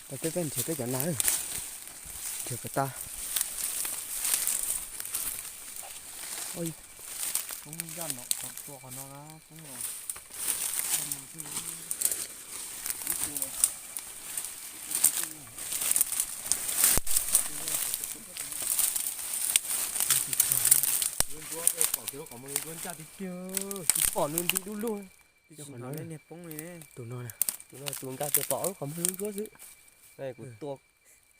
Tau peb peb nrhiav peb cov na, nrhiav kom tag. Tsis pom nws nti dub lug. Tus no, tus no tus nkag tias pom ob lub qhov muag ntsuab ntsuab xwb. Kuv tua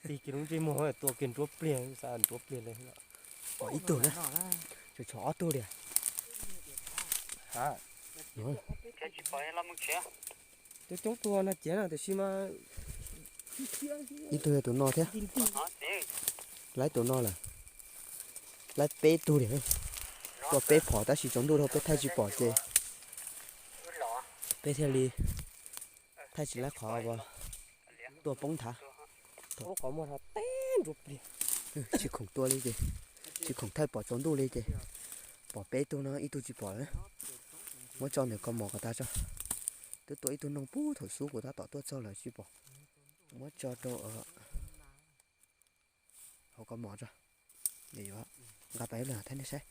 tig kiag lub ntsej muag tua kiag ntsuab pliag, xav ntsuab pliag li. Pom ib tug na, tseem tshuav ob tug li. Coob coob tug no ciav na tiam sis mas ib tug yog tus no thiab. Laib tus no lawm. Laib peb tug li. Tua peb phom tab sis tsaus ntuj dhau peb thaij tsis pom ces peb thiaj li thaij tsis laib qhov tua poob nthav. Thaum lub qhov muag no teb nrua pliag, tsis khoom tua li ces, tsis khoom thaij pom tsaus ntuj li ces pom peb tug no ib tug tsis pom lawm. Muab tso ntawm kaus mom kom tas tso. Twb tua ib tug noog pub thaum xub kuv tab tom tuaj txog lawm tsis pom. Muab tso rau hauv kaus mom tso. Nqa pais ib leeg thaij nej saib.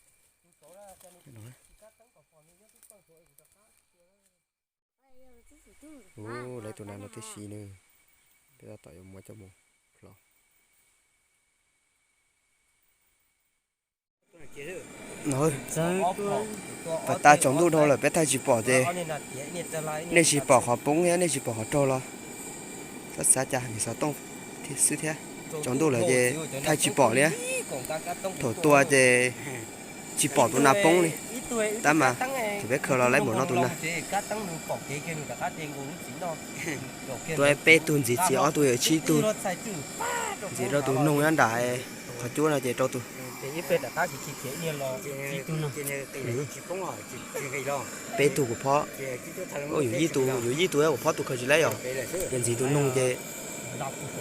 Ub, lawv tus nas no tib si nws, peb tab tom yuav muab coj mus plhov. Pas tas tsaus ntuj dhau lawm peb thaij tsis pom ces nej tsis pom qhov poob thiab nej tsis pom qhov raug los txhob xav cas, nws xov tooj thiab xwb thiab. Tsaus ntuj lawm ces thaij tsis pom li. Thaum tua ces tsis pom tus nas poob li. Tab mas thaum peb khaws los laib npaum no tus nas. Tua peb tug ntxiv txiv ob tug yog tsib tug. Ntxiv rau tus noog nyob nram qhov cub no ces rau tus peb tug kuv phob. Yus ib tug, yus ib tug kuv phob tus khaws tsis laib yom. Ces ntxiv tus noog ces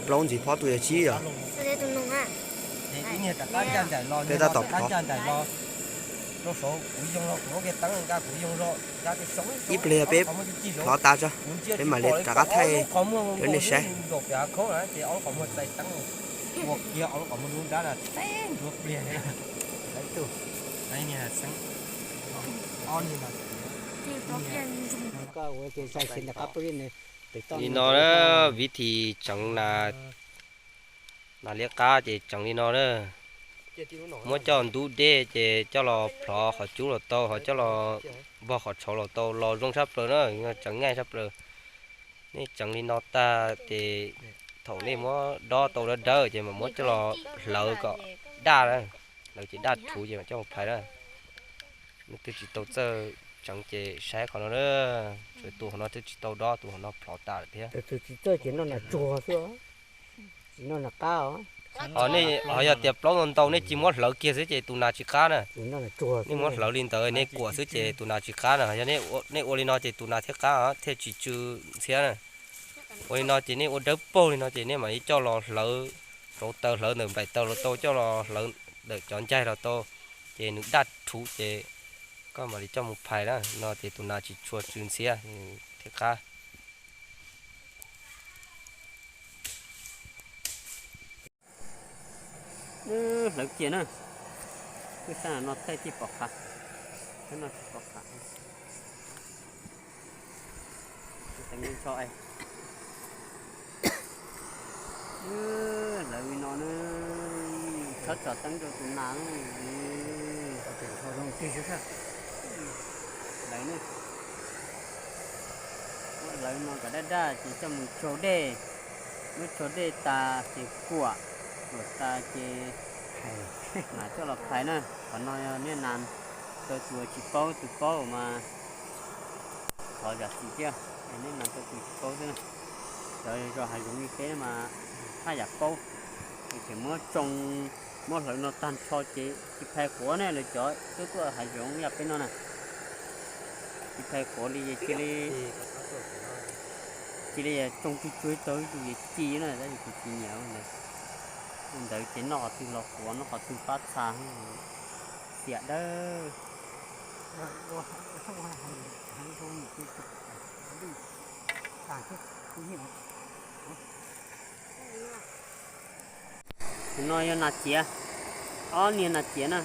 plaub ntxiv phob tus yog tsib yom. Peb tab tom plhov. Ib pliag peb plhov tas tso, peb mam li rov qab thaij rau nej saib. Li no na, vib thi tseev na, nas liab qab ces tseev li no na. Muab coj ntub dej ces coj los plhov qhov cub los tau, ho coj los npog qhov tshauv los tau, los zoo tshaj plaws na, tseev nyaj tshaj plaws. Nej tseev li no tag ces thaum nej muab dob tau dawb dawb ces mam muab coj los hlawv kom daj na, hlawv ces daj rhuv ces mam coj mus phais na. Nej twb tsis tau txawj tseev ces saib qhov no na, tsuas tus hauv no twb tsis tau dob, tus hauv no plhov tas lawm thiab. Tus tsis txawj ces noj nas tsuag xwb, tsis noj nas qab os. Ho nej ho yog tias plaub ntau ntau nej cia muab hlawv kiag xwb ces tus nas tsis qab na. Nej muab hlawv li ntawd nej kuam xwb ces tus nas tsis qab na. Yog nej ua li no ces tus nas thiaj qab thiaj tsis tsw ntxhiab na. Ua li no ces nej ua dawb paug li no ces nej mam li coj los hlawv rau taws, hlawv ntawm nplaim taws los tau, coj los hlawv ntawm cov ncaig los tau, ces nws daj rhuv ces koj mam li coj mus phais na, no ces tus nas tsis tshua tsw ntxhiab thiaj qab. Hlawv kiag na, twb sab no thaij tsis pom qhov, sab no tsis pom qhov. Hlawv li no na, txhob tso teeb rau tus nas. Hlawv, hlawv no kom daj daj ces coj mus tsau dej, muab tsau dej tas ces kuam, kuam tas ces mam coj los phais na. Qhov no yog niaj nas rau tus tsis paub, tus paub mas thov zam txim thiab. Nej mas tau tus tsis paub xwb na. Cov zos hav zoov li peb mas haj yam paub. Ces tseem muab tsoo, muab hlawv no tag nrho ces tsis phais quav ne, lawv cov tuaj tuaj hav zoov yam peb no na, tsis phais quav li ces cia li, cia li tsoo tsuj tsuag tau ib tug yeej ci na, tab sis kuv tsis nyiam ntawd. Ntawd ces noj qhov twg los quav, noj qhov twg pab txha, xiam dawb. Tus no yog nas txiav, ob niag nas txiav na.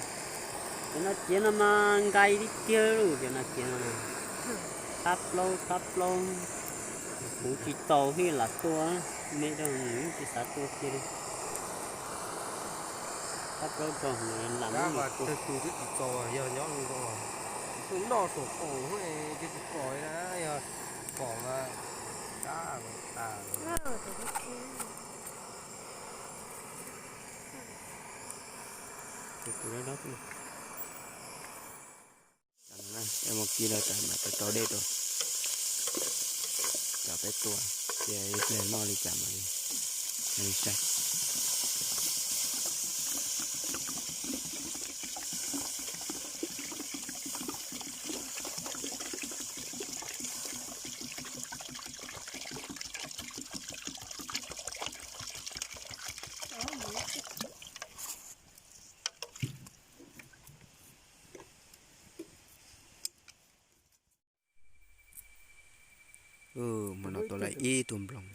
Cov nas txiav no mas nqaij tiag tiag lauj, cov nas txiav no na. Qab plaub qab plaub, kuv tsis tau thiaj lam tua, me rau nws tsis xav tua kiag li. Qab plaub rau lam muab nws tua. Tus twb tsis txaus yog nyob zoo zoo, noj saum qaum ces tsis pom li na, yog pom mas kab tas. Mus kis lawm tas mam rau rau dej rau, cov peb tua, cia ib pliag noj li cas mam li saib. Hmo no tua lawm ib tug nploos.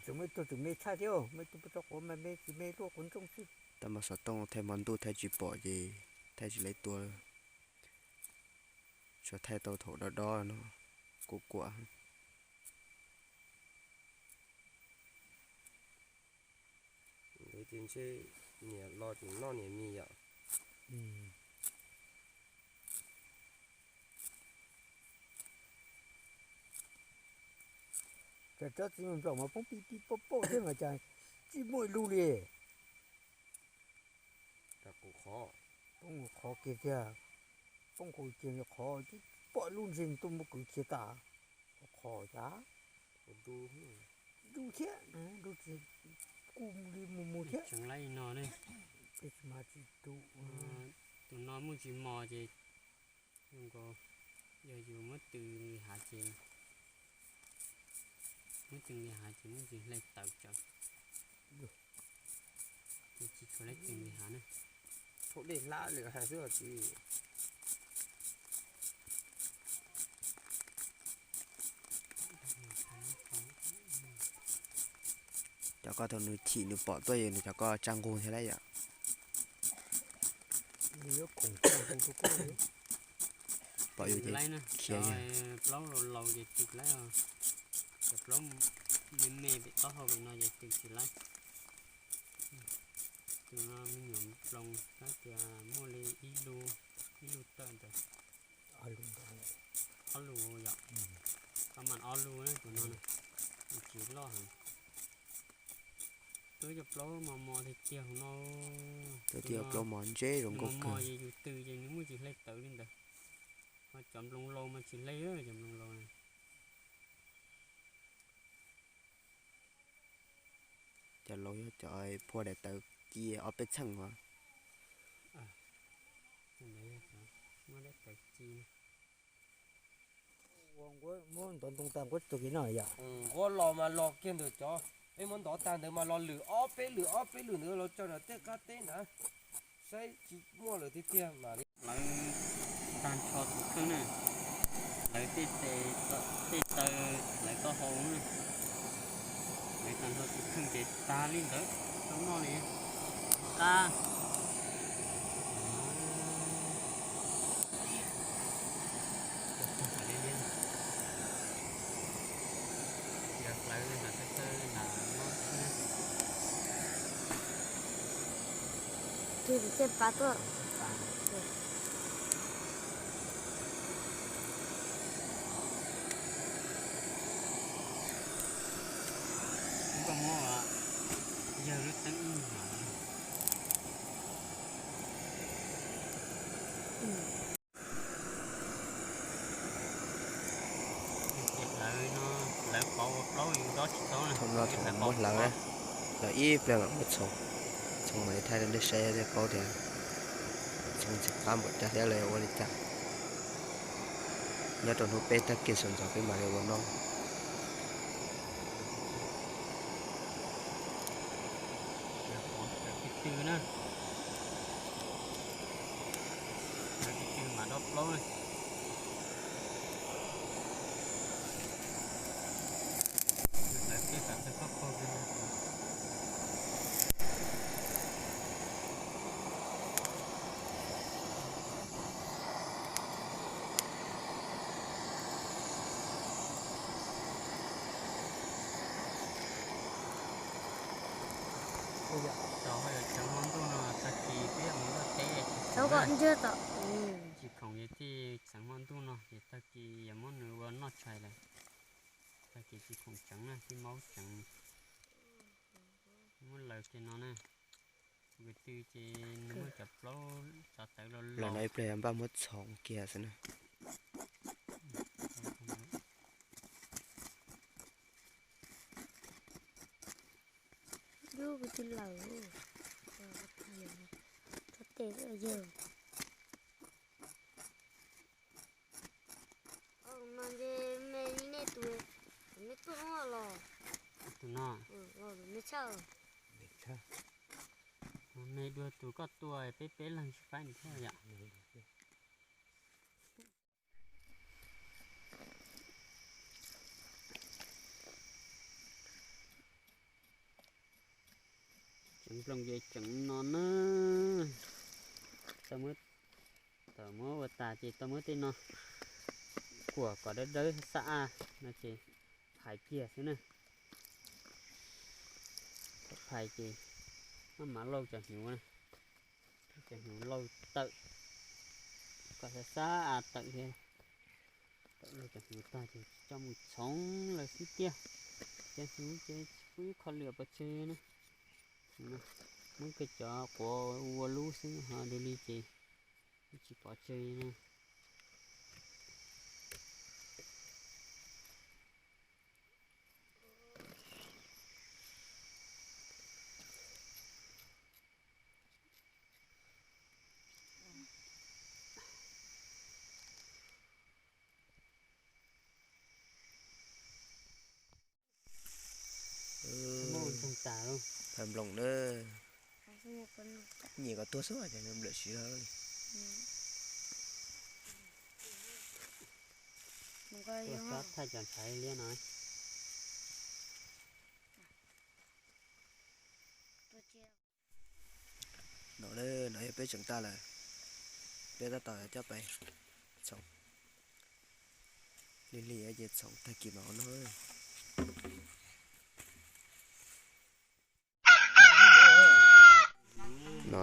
Tab mas xov tooj thaij hmo ntuj thaij tsis pom ces thaij tsis laib tua. Tsuas thaij tau thaum dob dob no, kuv kuam. Ntawd ces ntshe niam los tseem noj niam mis yom. Cov tsob txiv nploos mas poob pib pib pauj pauj thiab mas cas tsis muaj ib lub li. Poob qhov kiag tiag, poob qhov kiag qhov tsis pom lub ntshe tuaj muab kwv khiav tas. Qhov cas du thiab, du tsis kuj li mus mus thiab. Tseem laib no ne. Tsis mas tsis du. Tus no muaj tsis mos ces zoo nkaus yog yus muab tws nqis hav ces, muab tws nqis hav ces muaj tsis hle tawv tsawv. Ces tsis tshua laib tws nqis hav na. Thaum dej hlab lawm hais xwb os txiv. Cov ko thaum nws chim nws pom tuaj yus nws cov ko tsa nqug thiab lauj yom. Pom yus ces khiav. Plaub laus laus ces tws laib os. Cov plaub me me pem taub hau pem no ces tws tsis laib. Tus no me nyuam nploos tab tias muaj li ib lub, ib lub tawm ntawd. Ob lub yom. Koj mas ob lub na tus no na. Tsis loj heev. Twb cov plaub mos mos tiag tiag no. Twb cov plaub mos ntseb zoo nkauj kawg. Mos ces yus tws ces nws muaj tsis hle tawv li ntawd. Ho cov nploos laus mas tsis hle, cov nploos laus. Cov laus yog cov phua daim tawv ci ob peb txheej os. Muab daim tawv ci. Muab ntov ntoo tag nquab tug kiv no yom. Nquab los mas los kiag ntawm cov peb muab ntov tag ntawd mas los lwm ob peb lwm ob peb lwm ntawd los tso nram tej qab teb na. Saib tsis muaj lawm tiag tiag mas li. Lawv tag nrho tus kheej na, lawv tej tes, tej taw, lawv taub hau na, lawv tag nrho tus kheej ces tag li ntawd, tau noj li qab. Hlawv nram taw taw nram no xwb. Ces pab tuaj. Koj muab yawg lub teeb ib nyuag. Ces lawv no, lawv pov Lawv, lawv ib pliag mam muab txhoov, txhoov mam li thaij rau nej saib thiaj paub tias txhoov ntxim qab npaum cas thiab lawv ua li cas. Nyob rau hnub peb tag kis sawv ntxov peb mam li ua noj. Tau ho yuav tseev hmo ntuj no tag kis peb mus luaj teb tsis khoom, tsis khoom ces thiaj tseev hmo ntuj no ces tag kis yuav muab nws ua noj tshais lawm. Tag kis tsis khoom tseev na, tij maub tseev, muab laws kiag no na. Tus ko tw ces nws muab cov plaub cov tawv los los no ib pliag npaj muab txhoov kiag xwb na. Yus ko tw lawm, txhob tes yawg. No ces me li nej tus, nej tuaj los? Tus no, me tshaj, me dua tus koj tua peb peb leeg tsis faib nws thiab yom. Tseev nplooj ces tseev no na. Tau muab, tau muab ua tas ces tau muab tej no kuam kom dawb dawb xab a no ces phais kiag xwb na. Phais ces maj mam lauj cov hnyuv na, cov hnyuv lauj tawm kom xab xab a tawm thiab. Tawm lauj cov hnyuv tag ces coj mus txhoov lawm xwb tiag. Cov hnyuv ces tsis pub ib qho lwm pov tseg na. Muab kiag cov quav ua lub xwb ho dua li ces tsis pov tseg na. Thawj nplooj na, nyiam kom tuag xwb ces nws nplawm siv lawm li. Thaij cov ntshaiv liab no. No, no yog peb tseev tag lawm, peb tab tom coj pais txhoov. Lig lig ces txhoov tag kis mam ua noj. No,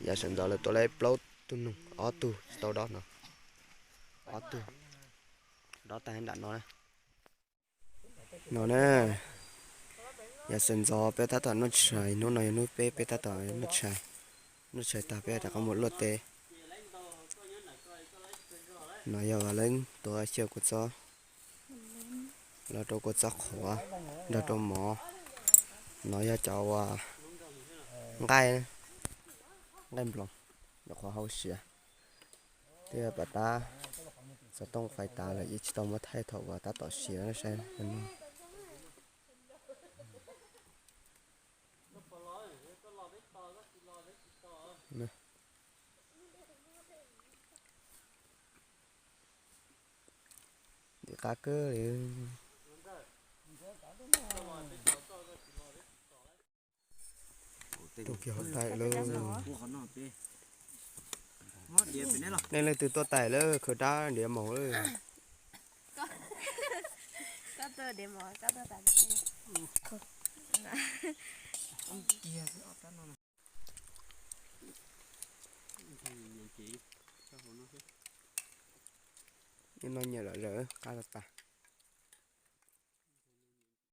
yav sawv ntxov lawv tua lawv plaub tug noog, ob tug tsis tau dob no, ob tug dob tag nram no. No na, yav sawv ntxov peb tab tom noj tshais, hnub no yog hnub peb, peb tab tom noj tshais. Noj tshais tag peb rov qab mus luaj teb. No yog Vam Leeb tuav xyaw kua txob los rau kua txob qhuav nrog rau mov. No yog cov uas nqaij, nqaij nploos, nyuam qhuav hau siav. Twb yog pom tab xov tooj fais tas lawm yeej tsis tau muab thaij thaum uas tab tom siav saib no. Ntim qab kawg li. Tus kiag hauv tais lawm. Nej leej twg tuaj tais lawm, khaws rab diav maum lawm. Noj nyiam lom zawm qab tas tas.